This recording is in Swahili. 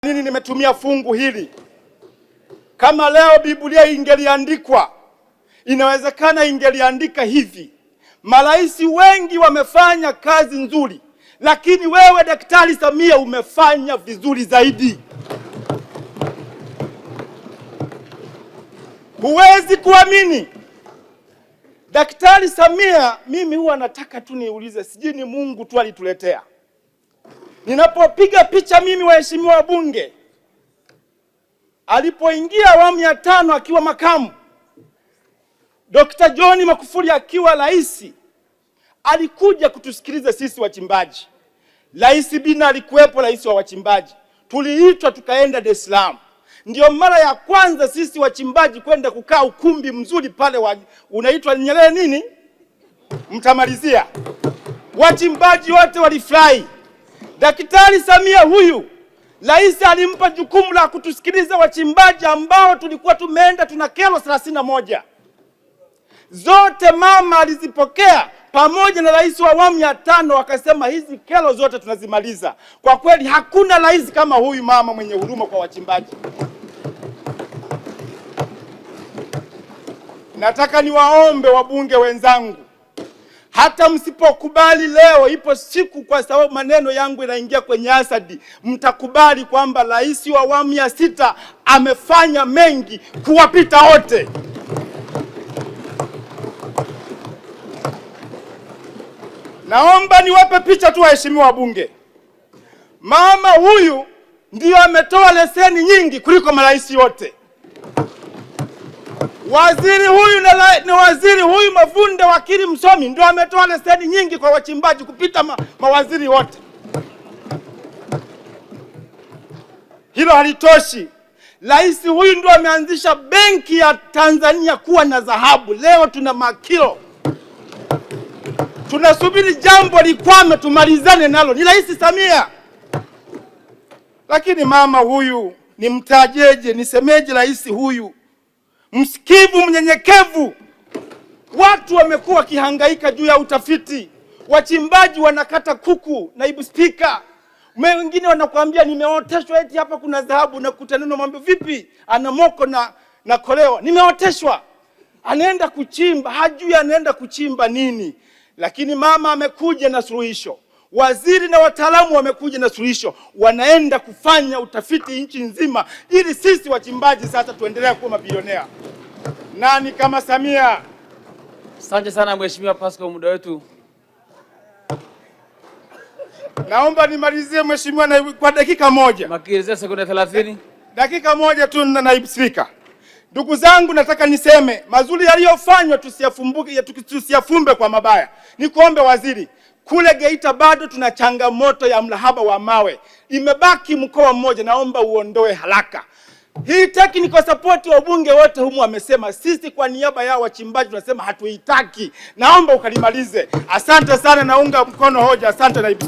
Nini nimetumia fungu hili? Kama leo Biblia ingeliandikwa, inawezekana ingeliandika hivi: marais wengi wamefanya kazi nzuri, lakini wewe Daktari Samia umefanya vizuri zaidi. Huwezi kuamini, Daktari Samia, mimi huwa nataka tu niulize, sijui ni Mungu tu alituletea. Ninapopiga picha mimi, waheshimiwa wabunge, alipoingia awamu ya tano akiwa makamu, Dr. John Magufuli akiwa rais, alikuja kutusikiliza sisi wachimbaji. Rais Bina alikuwepo, rais wa wachimbaji. Tuliitwa tukaenda Dar es Salaam. Ndio mara ya kwanza sisi wachimbaji kwenda kukaa ukumbi mzuri pale unaitwa Nyerere nini, mtamalizia. Wachimbaji wote walifurahi. Daktari Samia huyu rais alimpa jukumu la kutusikiliza wachimbaji ambao tulikuwa tumeenda tuna kero 31 zote mama alizipokea pamoja na rais wa awamu ya tano, akasema hizi kero zote tunazimaliza. Kwa kweli hakuna rais kama huyu mama mwenye huruma kwa wachimbaji. Nataka niwaombe wabunge wenzangu, hata msipokubali leo, ipo siku, kwa sababu maneno yangu yanaingia kwenye asadi, mtakubali kwamba rais wa awamu ya sita amefanya mengi kuwapita wote. Naomba niwape picha tu waheshimiwa wabunge. Mama huyu ndiyo ametoa leseni nyingi kuliko marais wote. Waziri huyu na waziri huyu Mavunde, wakili msomi, ndio ametoa leseni nyingi kwa wachimbaji kupita mawaziri wote. Hilo halitoshi. Rais huyu ndio ameanzisha benki ya Tanzania kuwa na dhahabu. Leo tuna makilo, tunasubiri jambo likwame tumalizane nalo, ni Rais Samia. Lakini mama huyu nimtajeje? Nisemeje? Rais huyu msikivu, mnyenyekevu. Watu wamekuwa wakihangaika juu ya utafiti, wachimbaji wanakata kuku. Naibu Spika, wengine wanakuambia nimeoteshwa, eti hapa kuna dhahabu, nakuta neno mwambie vipi, ana moko na koleo, nimeoteshwa. Anaenda kuchimba, hajui anaenda kuchimba nini, lakini mama amekuja na suluhisho. Waziri na wataalamu wamekuja na suluhisho, wanaenda kufanya utafiti nchi nzima, ili sisi wachimbaji sasa tuendelee kuwa mabilionea. Nani kama Samia? Asante sana Mheshimiwa Pascal, muda wetu. Naomba nimalizie Mheshimiwa naibu kwa dakika moja. Makirizia sekunde 30. Dakika moja tu na naibu Spika. Ndugu zangu, nataka niseme mazuri yaliyofanywa tusiyafumbuke, tusiyafumbe kwa mabaya. Nikuombe waziri, kule Geita bado tuna changamoto ya mlahaba wa mawe, imebaki mkoa mmoja, naomba uondoe haraka. Hii technical support wabunge wote humu wamesema, sisi kwa niaba yao wachimbaji tunasema hatuitaki, naomba ukalimalize. Asante sana, naunga mkono hoja. Asante naibu.